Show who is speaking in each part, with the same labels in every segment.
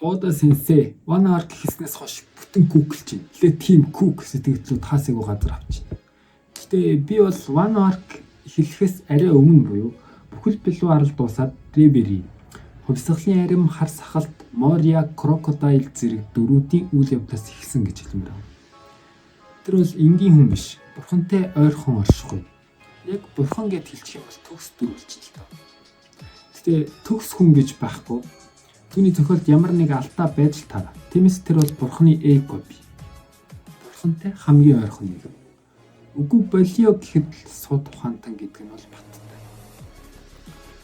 Speaker 1: Ода сенсей Wano Arc хийснээс хойш бүтэн Google чинь. Лээ Team Cook сэтгэлдлүүд хаасайгүй газар авчихна. Гэтэ би бол Wano Arc эхлэхээс арай өмнө буюу бүхэл Blue арал дуусаад Reverie, Хувьсгалын арим, хар сахалт, Moria, Crocodile зэрэг дөрүүдийн үйл явдлаас эхэлсэн гэж хэлмээр байна. Тэр бол энгийн хүн биш. Бурхантай ойрхон оршихгүй. Яг бурхан гэд хэлчих юм бол төгс дүр болчихно л доо. Гэтэ төгс хүн гэж байхгүй. Түүний зохиолд ямар нэг алдаа байж л таараа. Тиймээс тэр бол бурханы A copy. Бурхантай хамгийн ойрхон нэг. Үгүй болио гэхэд л суд ухаантан гэдэг нь бол баттай.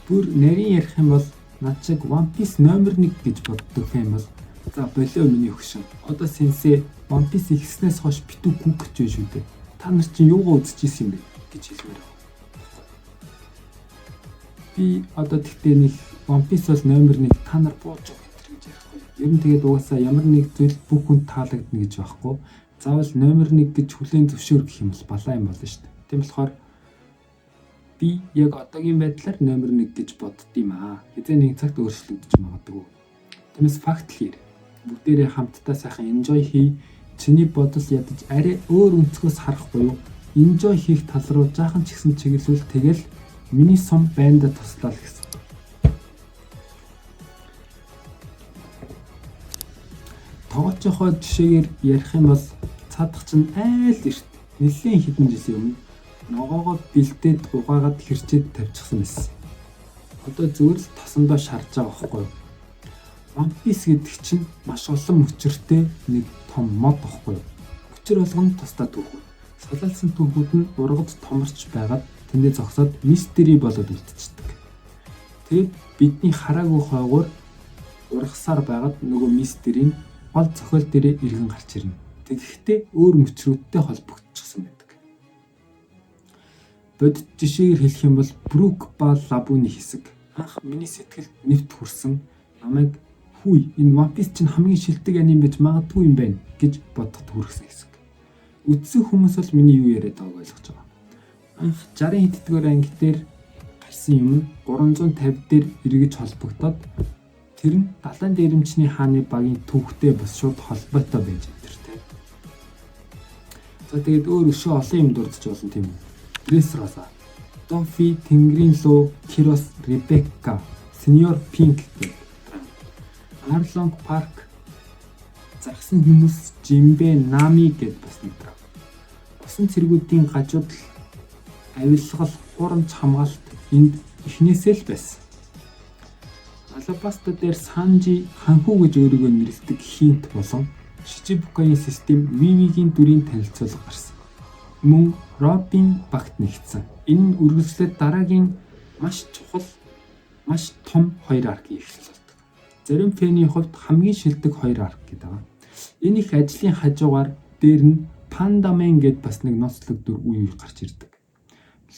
Speaker 1: Бүр нарийн ярих юм бол над шиг One Piece номер 1 гэж боддог fan бол за болио миний өгшин. Одоо сенсей One Piece ихснээс хойш битүү гүгч байж шүү дээ. Та нар чинь юугаа үзчихсэн юм бэ гэж хэлмээр байна. Би одоо тэгтээ нэг One Piece бол номер 1, та нар бууж байгаа энэ гэж ярихгүй. Ер нь тэгээд угаасаа ямар нэг зүйл бүх хүнд таалагдана гэж байхгүй. Заавал номер 1 гэж хүлээн зөвшөөр гэх юм бол балаа юм болно шүү дээ. Тийм болохоор би яг одоогийн байдлаар номер 1 гэж бодд юм аа. Хэзээ нэг цагт өөрчлөгдөж магадгүй. Тиймээс факт л яар. Бүгдээрээ хамтдаа сайхан enjoy хий. Чиний бодол ядаж арай өөр өнцгөөс харах буюу enjoy хийх тал руу жаахан ч гэсэн чиглүүл, тэгэл миний сум байнда туслаа л гэсэн. Тогоочийнхоо жишээгээр ярих юм бол цаадах чинь айл эрт нэлээд хэдэн жилийн өмнө ногоогоо бэлдээд угаагаад хэрчээд тавьчихсан байсан. Одоо зүгээр л тосондоо шарж байгаа байхгүй юу? One Piece гэдэг чинь маш олон мөчөртэй нэг том мод байхгүй юу? Мөчөр болгоно тусдаа түүхүүд. Солиолсон түүхүүд нь ургаж томорч байгаад тэндээ зогсоод mystery болоод үлдчихдэг. Тэгээд бидний хараагүй хойгуур ургасаар байгаад нөгөө mystery нь гол зохиол дээрээ эргэн гарч ирнэ. Тэгэхдээ өөр мөчрүүдтэй холбогдчихсон байдаг. Бодит жишээгээр хэлэх юм бол Брук ба Лабуны хэсэг анх миний сэтгэлд нэвт хүрсэн, намайг хүй, энэ One Piece чинь хамгийн шилдэг аним байж магадгүй юм байна гэж бодоход хүргэсэн хэсэг. Үдсэн хүмүүс бол миний юу яриад байгааг ойлгож байгаа. Анх 60 хэддүгээр анги дээр гарсан юм нь 350 дээр эргэж холбогдоод тэр нь далайн дээрэмчний хааны багийн түүхтэй бас шууд холбоотой байж энэ төр тэ. За, тэгээд өөр өшөө олон юм дурдж болно, тийм үү? Дресроса, Дофи, Тэнгэрийн луу, Кирос, Ребекка, Сеньор Пинк гэдэг. Арлонг Парк, загсан хүмүүс, Жимбэ, Нами гэд бас нэг драм. Усан цэргүүдийн гажуудал, авилгал, хуурамч хамгаалалт энд эхнээсээ л байсан. Алабаста дээр Санжи ханхүү гэж өөрийгөө нэрлэдэг хинт болон Шичибукаийн систем VV-гийн дүрийн танилцуулга гарсан. Мөн Робин багт нэгдсэн. Энэ нь үргэлжлээд дараагийн маш чухал, маш том хоёр arc ын эхлэл болдог. Зарим fan ий хувьд хамгийн шилдэг хоёр arc гэдэг байгаа. Энэ их ажлын хажуугаар дээр нь Пандамен гэд бас нэг ноцлог дүр үе үе гарч ирдэг.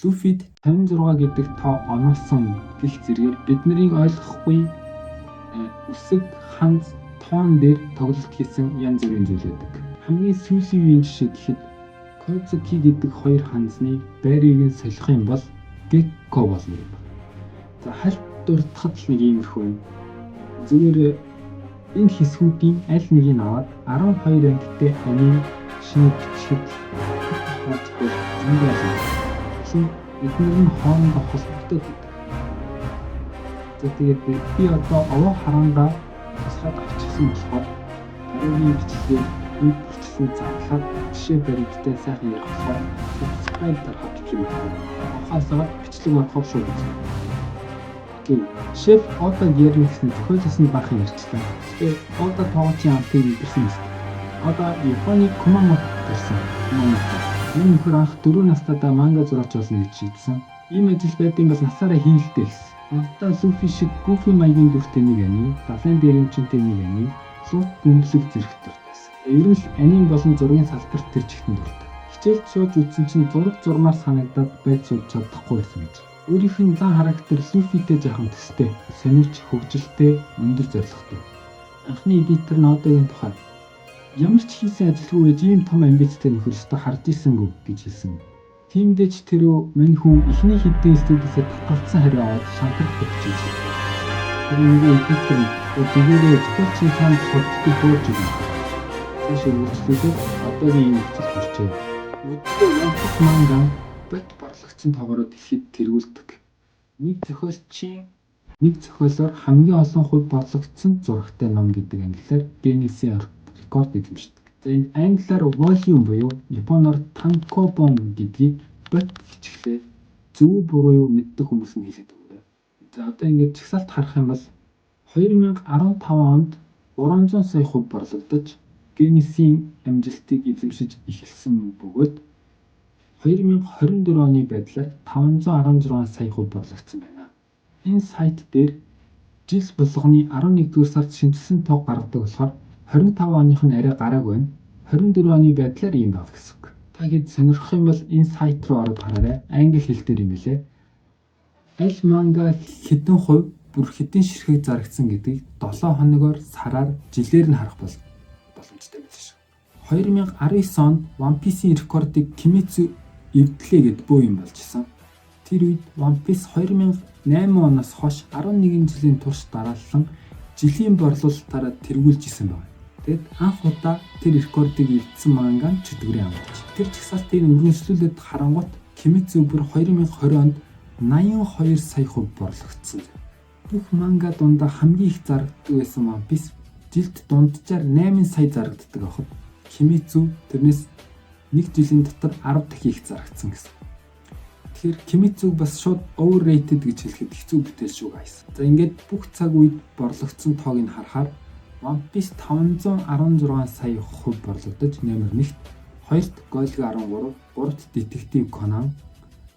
Speaker 1: Луфид 56 гэдэг тоо оноолсон гэх зэрэгээр бидний ойлгохгүй үсэг, ханз, тоон дээр тоглолт хийсэн янз бүрийн зүйл байдаг. Хамгийн сүүлийн үеийн жишээ гэхэд Козуки гэдэг хоёр ханзны байрыг нь солих юм бол Гекко болно юм. За, хальт дурдахад л нэг иймэрхүү юм. Зүгээр энэ хэсгүүдийн аль нэгийг аваад 12 ангитай аним шинэ бичихэд бол зөндөө олон. Тэгэхээр эдгээр нь хоорондоо холбогдоод байдаг. За, тэгээд би одоо овоо харангаа тусгаад авчихсан болохоор дараагийн бичлэгээр үед бүрчсэн задлаад жишээ баримттай сайхан ярих болохоор subscribe дарахад битгий мартаарай. Анхаасаа бичлэг орохоор шууд үзье. Окей. Шеф Ода ярина гэсэн зохиолоос нь баахан ярьчлаа. Гэхдээ Ода Тогоочийн амтыг мэдэрсэн юм шиг. Ода Японы Кумамото төрсэн. Кумамото. Энэ нөхөр анх 4 настайдаа манга зураач болно гэж шийдсэн. Ийм ажил байдсан бол насаараа хийлтэй гэсэн. Одоо Луфи шиг Goofy маягийн дүртэй нэг аним, далайн дээрэмчинтэй нэг аним, лут бөмбөлөг зэрэг дуртай. Ер нь л аним болон зургийн салбарт тэр чигтэн дуртай. Хичээлд сууж үзсэн чинь зураг зурмаар санагдаад байж сууж чадахгүй байсан гэж. Өөрийнх нь лан характер Луфитэй жаахан төстэй, сонирч, хөгжилтэй, өндөр зорилготой. Анхны editor нь Одагийн тухай ямар ч хийсэн ажилгүй байж ийм том амбицтай нөхөр өстө харж ирсэнгүй гэж хэлсэн. Тиймдээ ч тэрөө мань хүн эхний хэдэн студиэсээ татгалцсан хариу аваад шантрах хичээж. Тэр нөгөө editor нь Тэгээрээ зохиолчийн санд судалдаг бууж ирнэ. Цааш үргэлжлүүлээд одоогийн ийм нөхцөл хүрчээ. Өдөртөө One Piece манга бот борлогдсон тоогоор дэлхийд тэргүүлдэг. Нэг зохиолчийн нэг зохиолоор хамгийн олон хувь борлогдсон зурагтай ном гэдэг англиар Гиннесийн рекорд эзэмшдэг. За, энэ англиар volume буюу японоор tankobon гэдгийг бот хичгэлээ зөв буруу юу мэддэг хүмүүс нь хэлээд өгнө. За, одоо ингээд жагсаалт харах юм бол 2015 онд 300 сая хувь борлогдож Гиннесийн амжилтыг эзэмшиж эхэлсэн бөгөөд 2024 оны байдлаар 516 сая хувь борлогдсон байна. Энэ сайт дээр жил болгоны 11-р сард шинэчилсэн тоо гаргадаг болохоор 25 оных нь арай гараагүй байна. 24 оны байдлаар ийм байна гэсэн үг. Та хэд сонирхох юм бол энэ сайт руу ороод хараарай. Англи хэл дээр юм билээ. Аль манга хэдэн хувь, бүр хэдэн ширхэг зарагдсан гэдгийг 7 хоногоор, сараар, жилээр нь харах боломжтой байлаа шүү. 2019 онд One Piece-ийн рекордыг Kimetsu эвдлээ гэд бөө юм болж исэн. Тэр үед One Piece 2008 оноос хойш 11 жилийн турш дараалан жилийн борлуулалтаараа тэргүүлж исэн байна. Тэгэд анх удаа тэр рекордыг эвдсэн манга нь чөтгөрийн амгач. Тэр жагсаалтыг өргөнжлүүлээд харангуут Kimetsu бүр 2020 онд 82 сая хувь борлогдсон. Бүх манга дундаа хамгийн их зарагддаг байсан One Piece жилд дунджаар 8 сая зарагддаг байхад Kimetsu тэрнээс нэг жилийн дотор 10 дахин их зарагдсан гэсэн. Тэгэхээр Kimetsu бас шууд overrated гэж хэлэхэд хэцүү бүтээл шүү, guys. За, ингээд бүх цаг үед борлогдсон тоог нь харахаар One Piece 516 сая хувь борлогдож номер 1-т, хоёрт Golgo 13, гуравт Detective Conan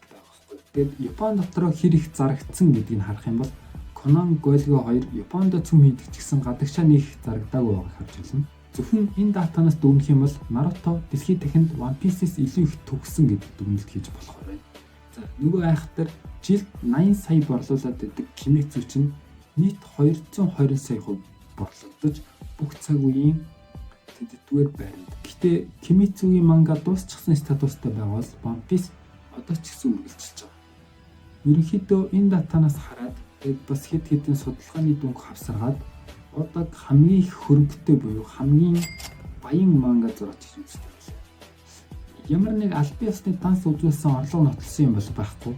Speaker 1: байгаа байхгүй. Тэгээд Япон дотроо хэр их зарагдсан гэдгийг харах юм бол Conan, Golgo 2 Японд цөм хийдэг ч гэсэн гадагшаа нэг их зарагдаагүй байгааг харж байна. Зөвхөн энэ датанаас дүгнэх юм бол Naruto дэлхийд дахинд One Piece-с илүү их төгссөн гэдэг дүгнэлт хийж болох байна. За, нөгөө айхтар жилд 80 сая борлуулад байдаг Kimetsu чинь нийт 220 сая хувь борлогдож бүх цаг үеийн тэддүгээр байранд. Гэхдээ Kimetsu-гийн манга дуусчихсан статустай байгаа бол One Piece одоо ч гэсэн үргэлжилж байгаа. Ерөнхийдөө энэ датанаас хараад, тэгээд бас хэд хэдэн судалгааны дүнг хавсаргаад Одаг хамгийн их хөрөнгөтэй буюу хамгийн баян манга зураач гэж үздэг байлаа. Ямар нэг албан ёсны данс үзүүлсэн, орлого нотлсон юм бол байхгүй.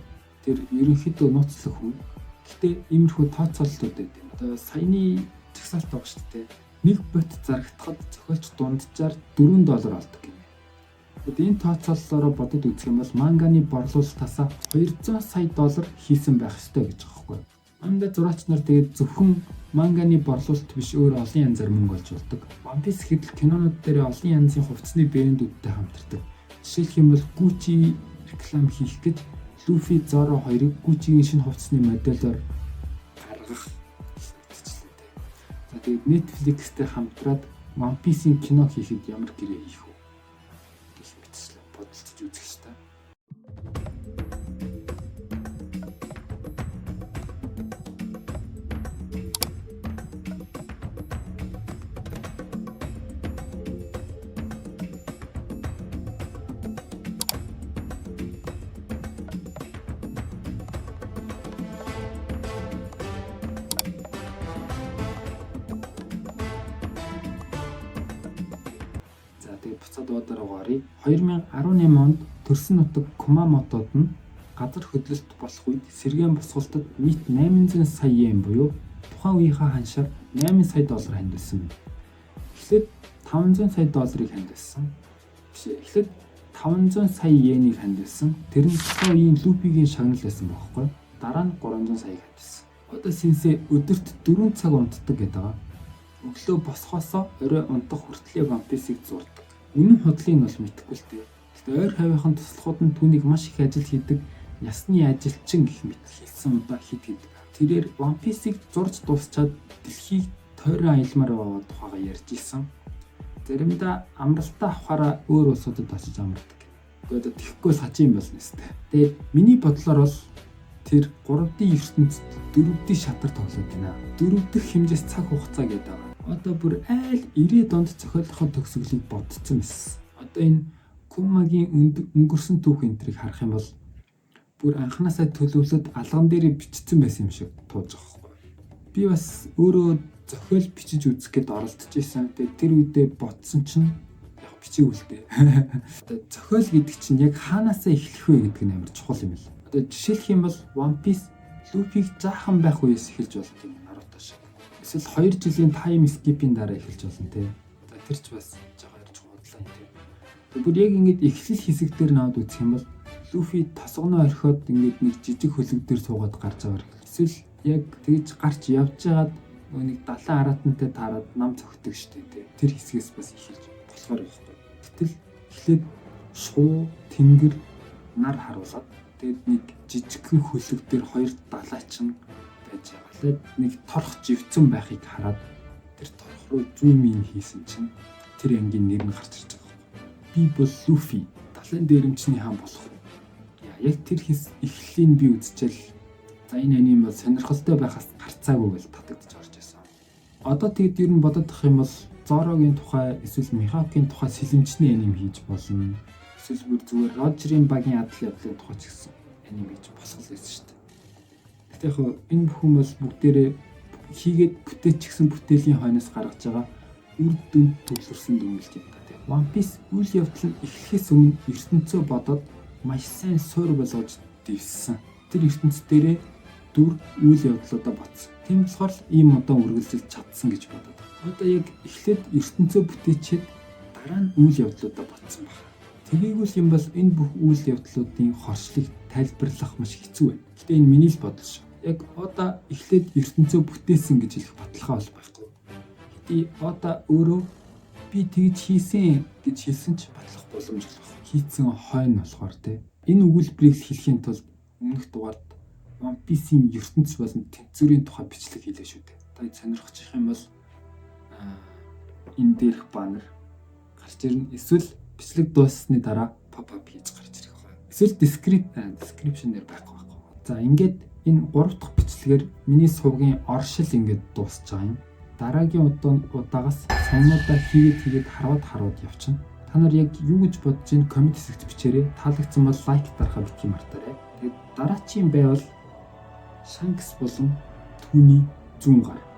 Speaker 1: Тэр ерөнхийдөө нууцлах хүн. Гэхдээ иймэрхүү тооцоололтууд байдаг. Одоо саяны жагсаалт байгаа шүү дээ. Нэг бот зарагдахад зохиолч дунджаар 4 доллар олдог гинэ. Тэгэд энэ тооцооллоороо бодод үзэх юм бол манганы борлуулалтаасаа 200 сая доллар хийсэн байх ёстой гэж байгаа байхгүй. Манга зураач нар тэгээд зөвхөн манганы борлуулалт биш, өөр олон янзаар мөнгө олж болдог. One Piece гэхэд кинонууд дээр олон янзын хувцсны брэндүүдтэй хамтардаг. Жишээлх юм бол Gucci реклам хийх гэж Luffy, Zoro хоёрыг Gucci-гийн шинэ хувцсны моделоор гаргах мэтчлэнтэй. За, тэгээд Netflix-тэй хамтраад One Piece-ийн кино хийхэд ямар гэрээ хийх вэ гэх мэтчлэн бодолцож үзэх ш та. За, тэгээд буцаад Ода руу оръё. 2018 онд төрсөн нутаг Кумамотод нь газар хөдлөлт болох үед сэргээн босголтод нийт 800 сая йен буюу тухайн үеийнхээ ханшаар 8 сая доллар хандивсан байна. Эхлээд 500 сая долларыг хандивсан. Биш ээ, эхлээд 500 сая йенийг хандивсан. Тэр нь тухайн үеийн Луфигийн шагнал байсан байхгүй. Дараа нь 300 саяг хандивсан. Ода сенсей өдөрт 4 цаг унтдаг гэдэг байгаа. Өглөө босхоосоо орой унтах хүртлээр One Piece-ийг зурдаг. Үнэн худлыг нь бол мэдэхгүй л дээ. Гэхдээ ойр хавийнхын туслахууд нь түүнийг маш их ажил хийдэг ясны ажилчин гэх мэт хэлсэн удаа хэд хэд. Тэрээр One Piece-ийг зурж дуусчаад дэлхийг тойрон аялмаар байгаа тухайгаа ярьж исэн. Заримдаа амралтаа авахаараа өөр улсуудад очиж амардаг. Гэхдээ одоо тэгэхгүй сажин юм болно өстэй. Тэгээд миний бодлоор бол тэр 3D ертөнцид 4D шатар тоглоод байна. 4 дэх хэмжээс цаг хугацаа гэдэг байгаа. Одоо бүр айл 90-ад онд зохиолынхоо төгсгөлийг бодсон байсан. Одоо энэ Кумагийн өнгөрсөн түүх энтрийг харах юм бол бүр анханасаа төлөвлөд алган дээр бичсэн байсан юм шиг тууж байгаа байхгүй. Би бас өөрөө зохиол бичиж үзэх гээд оролдож исэн. Тэгээд тэр үедээ бодсон чинь яг бичээгүй л дээ. Одоо зохиол гэдэг чинь яг хаанаасаа эхлэх вэ гэдэг нь амар чухал юм л. Одоо жишээлх юм бол One Piece Luffy-г жаахан байх үеэс эхэлж болд юм, Наруто шиг. Эсвэл 2 жилийн time skip-ийн дараа эхэлж болно те. За, тэр ч бас жаахан ярьж худлаа юм те. Тэг бүр яг ингэж эхлэл хэсэг дээр наваад үзэх юм бол Luffy тосгоноо орхиод ингээд нэг жижиг хөлөг дээр суугаад гарч байгаа. Эсвэл яг тэгж гарч явж байгаад нөгөө нэг далайн араатантай таарад нам цогтөг штэ тий. Тэр хэсгээс бас эхэлж болохоор байхгүй. Гэтэл эхлээд шуу, тэнгэр, нар харуулад, тэгээд нэг жижигхэн хөлөг дээр хоёр далайчин байж байгаа. Тэгээд нэг торох живцэн байхыг хараад тэр торох руу zoom in хийсэн чинь тэр ангийн нэр нь гарч ирж байгаа байхгүй. Би бол Luffy, далайн дээрэмчний хаан болох уу? Яг тэр хэс эхлэлийн би үзчихэл, за, энэ аниме бол сонирхолтой байхаас гарцаагүй гэж татагдчих орж ирсэн. Одоо тэгэд ер нь бодоод тах юм бол Зорогийн тухай эсвэл Михакийн тухай сэлэмчний аниме хийж болно. Эсвэл бүр зүгээр Рожерийн багийн адал явдлын тухай ч гэсэн аниме хийж болох л байсан шүү дээ. Гэтэ яг энэ бүхэн бол бүгдээрээ хийгээд бүтээчихсэн бүтээлийн хойноос гаргаж байгаа үр дүнд төвлөрсөн дүгнэлт юм да, тийм. One Piece үйл явдал нь эхлэхээс өмнө ертөнцөө бодоод маш сайн суурь болгож дэвссэн. Тэр ертөнц дээрээ дүр үйл явдлуудаа бодсон. Тийм болохоор л ийм удаан үргэлжилж чадсан гэж бодод байна. Одоо яг эхлээд ертөнцөө бүтээчихэд дараа нь үйл явдлуудаа бодсон байна. Тэгээгүй юм бол энэ бүх үйл явдлуудын хоршлыг тайлбарлах маш хэцүү байна. Гэтэ энэ миний л бодол шүү. Яг одоо эхлээд ертөнцөө бүтээсэн гэж хэлэх баталгаа бол байхгүй. Хэдий одоо өөрөө би тэгж хийсэн гэж хэлсэн ч батлах боломж болох. Хийцэн хойно болохоор те. Энэ өгүүлбэрийг хэлэхийн тулд өмнөх дугаард One Piece-ийн ертөнц болон тэнцвэрийн тухай бичлэг хийлээ шүү дээ. Та сонирхож их юм бол энэ дээрх баннер гарч ирнэ. Эсвэл бичлэг дууссаны дараа pop up хийж гарч ирэх байна. Эсвэл description дээр байхгүй байхгүй. За, ингээд энэ 3 дахь бичлэгээр миний сувгийн оршил ингээд дуусч байгаа юм. Дараагийн удаагаас сувнуудаа хийгээд хийгээд хараад хараад явчихна. Та нар яг юу гэж бодож байна, comment хэсэгт бичээрэй. Таалагдсан бол like дарахаа битгий мартаарай. Тэгээд дараачийн байвал Shanks болон түүний зүүн гар.